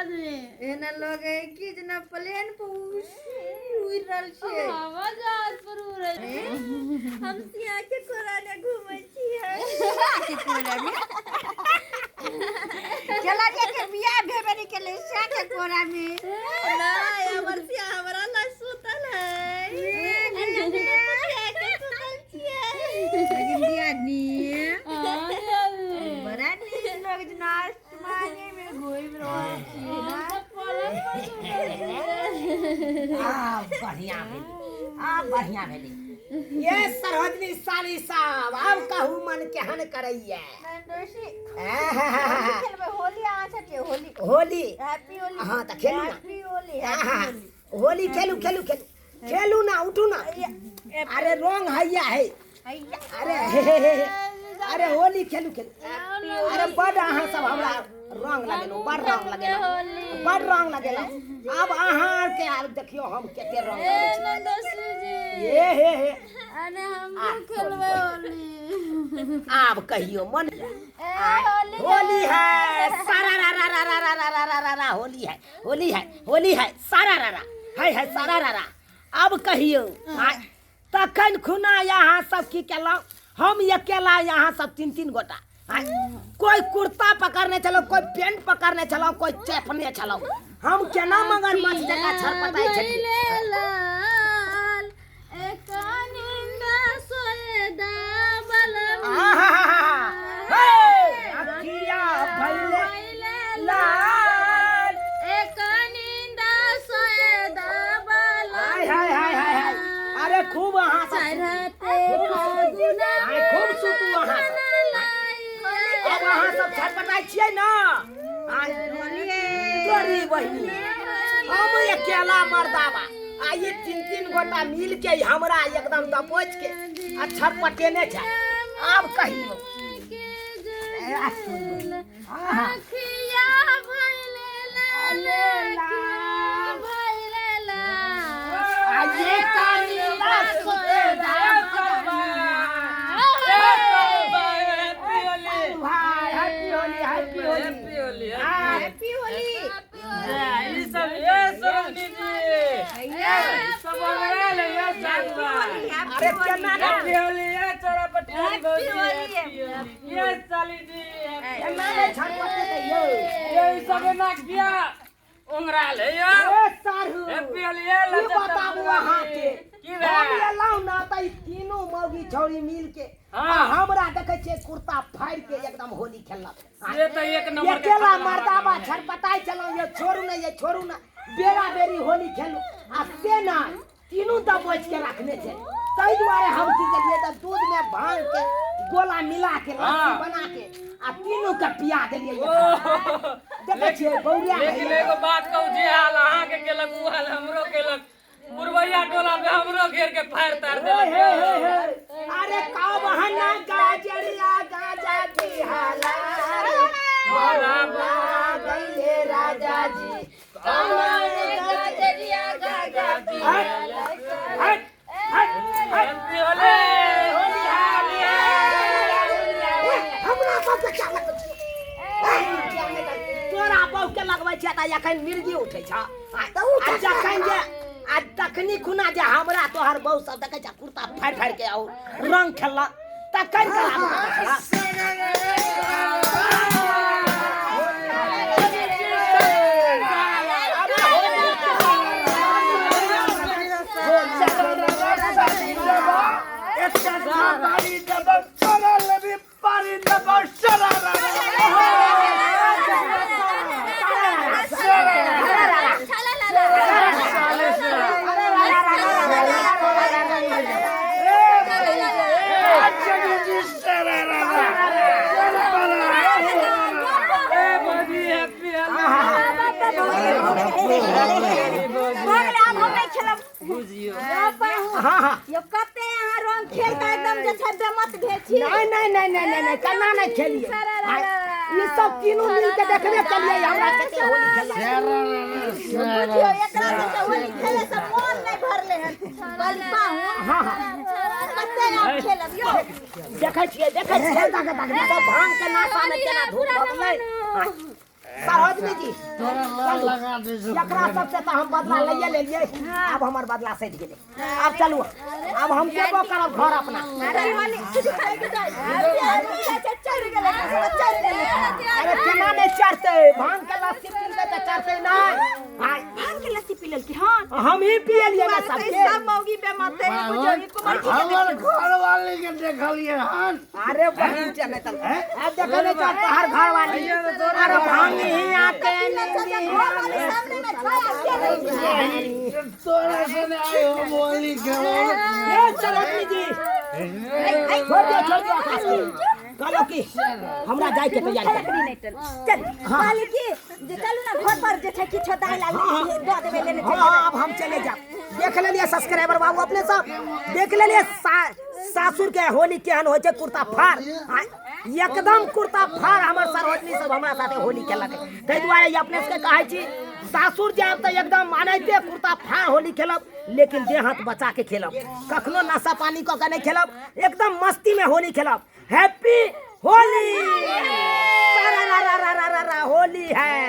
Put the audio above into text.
दियादनी। एना लगे है कि जेना प्लेन पर उड़ि रहल छियै। हवा जहाज पर उड़ै छै। हम सिया के कोरा ने घूमै छियै। के कोरा में चला जे के बियाह भेबे नहीं केले सिया के कोरा में। नहीं, हमर सिया हमरा लग सुतल है। सिया के सुतल छियै। लेकिन दियादनी हाँ दियादनी। बड़ा नीक लगे जेना आसमाने में घूमि रहल छियै हम ना। तऽ पलंग पर सुतल छियै। आब बढ़िया भेलै, आब बढ़िया भेलै। ये सरोजनी साली साहब, आब कहू मन केहन करैया? नंदोशी, होली खेलबै, होली अहाँ सबके होली। होली। हैप्पी होली। हाँ, तऽ खेलू ना। Happy Holi, happy Holi. होली खेलू खेलू खेलू खेलू ना, उठू ना। अरे रंग हैया है। हैया। अरे हे हे हे हे। अरे होली खेलू खेलू। अरे बड अहाँ सब हमरा रंग लगेलहुँ, बड रंग लगेलहुँ, बड रंग लगेलहुँ। आब अहाँ आरके आब देखियौ हम कते रंग ए लगबै छी। नंदोसी जी। हे हे हे। अरे हम खेलबै होली। आब कहियो मन ए होली। होली है, सारा रा रा रा रा रा रा रा रा रा रा, होली है, होली है, होली है, सारा रा रा है है सारा रा रा। आब कहियो तखन खुना यहाँ सब की केलहुँ? हम अकेला, यहाँ सब तीन तीन गोटा। कोई कुर्ता पकड़ने छलहुँ, कोई पेंट पकड़ने छलहुँ, कोई चेपने छलहुँ। हम केना मगरमच्छ जकाँ छरपटाइ छलियै। लाल एक निंदा सोएदा बलम। आहाहाहा! हे! अखिया भइले लाल। एक निंदा सोएदा बलम। हाय हाय हाय हाय हाय। अरे खूब अहाँ सब चढ़ते खूब फागुना। आइ खूब सुतू अहाँ सब। आब अहाँ सब छटपटाइ छियै ने? आइ तोरी बहिनी, हम अकेला मर्दाबा आ ई तीन तीन गोटा मिल के हमरा एकदम दबोच के आ छटपटेने छै। आब कहियो। आहा। अखिया भइले लाल, अखिया भइले लाल। आ ये कानिंदा सुतेदा। भाई, happy Holi, happy Holi, happy Holi. अरे केना ने, केना ने छटपटेतै यौ? उंगराल है यौ। ए साढ़ू, हैप्पी होली ये। की बताबू अहाँके? की हम भेल? एलहुँ ना तऽ ई तीनू मौगी छौरी मिल के हाँ। आ हमरा देखै छियै कुर्ता फाड़ि के एकदम होली खेललक। से तऽ एक नंबर के अकेला खतरा मर्दाबा काम है। छटपटाइ छलहुँ, ये छोड़ू ना, ये छोड़ू ना, बेरा बेरी होली खेलू, आ से नहि, तीनू दबोच के रखने छै। ताहि दुआरे हम की केलियै तऽ दूध में भांग के गोला मिला के लस्सी बना के आ तीनू के पिया देलियै। देखै छियै बौरिया। लेकिन एगो बात कहू, जे हाल अहाँके केलक ओ हाल हमरो केलक। पुरवैया टोला में हमरो घेर के फाड़ तार हे देलक। हे हे हे। अरे कब गाजरिया गाजा जी हाला बराबर। गईले राजा जी, गजरिया गाजा जी। हट हट हट हट। हैप्पी होली। हमरा सबके क्या लगै छै? तोरा बहु के लगबै छियै तऽ एखन मिर्गी उठै छ। आ जखन जे आ तखनी खुना जे हमरा तोहर बहु सब देखै छ कुर्ता फाड़ि फाड़ि के और रंग खेललक, तखन कला छला। ए भौजी, हैप्पी होली। भऽ गेलै, आब हम नहि खेलब। बुझियो। हाँ हाँ। यौ, कते अहाँ रंग खेल के एकदम जे छै बेमत भेल छी। नहीं नहीं नहीं नहीं नहीं नहीं, केना नहीं खेलिए? ई सब तीनू मिल के देखबे केलिए हमरा कते होली खेलला। बुझियो, एकरा सबके होली खेले से मोन नहि भरले हन। कहली पाहुन, हाँ हाँ। कते आब खेलब यौ? देखै छियै, देखै छियै, सब भांग के नाशा में केना धूप भऽ गेलै। सरोजनी जी, तोरा लाल लगा दे छौ। एकरा सबसे तऽ हम बदला लैये लेलियै। आब हमर बदला सधि गेलै। आब चलू, आब हम जेबो करब घर अपना। अरे होली चढ़ गेलै, चढ़ गेलै। अरे केना नहि चढ़तै? भांग के लस्सी पीलकै तऽ चढ़तै नहि? आय, भांग के लस्सी पी लेलकै हन? हम ही पियलियै ने सबके। सब मौगी बेमाते बुझो ई कुमार की। हमर घरवाली के देखलियै हन? अरे बहिन चले तल अब देखै नहि चल तोहर घर वाली। अरे भांग ही आके सामने में छाया के नहीं। तोरा सने आइ हम होली खेलब। ए सरोजनी जी, छोड़ दियो, छोड़ दियो आकाश के। कहलो कि हमरा जाय के तैयारी कर। चल, कहली कि जे चलू ना घर पर, जे छै किछो दालि आलू दऽ देबै लेने। हाँ, अब हम चले जाओ। देख लेलिए सब्सक्राइबर बाबू, अपने सब देख लेलिए सासुर के होली केहन होइ छै। कुर्ता फाड़, एकदम कुर्ता फाड़ हमर सरोजनी सब हमरा साथे होली खेलक। ताहि दुआरे ई अपने सबके कहै छी, सासुर जायब तऽ एकदम एनाहिते कुर्ता फाड़ होली खेलब, लेकिन देह हाथ बचा के खेलब। कखनो नशा पानी कऽ के नहि खेलब, एकदम मस्ती में होली खेलब। हैप्पी होली, रा रा रा रा रा रा रा, होली है।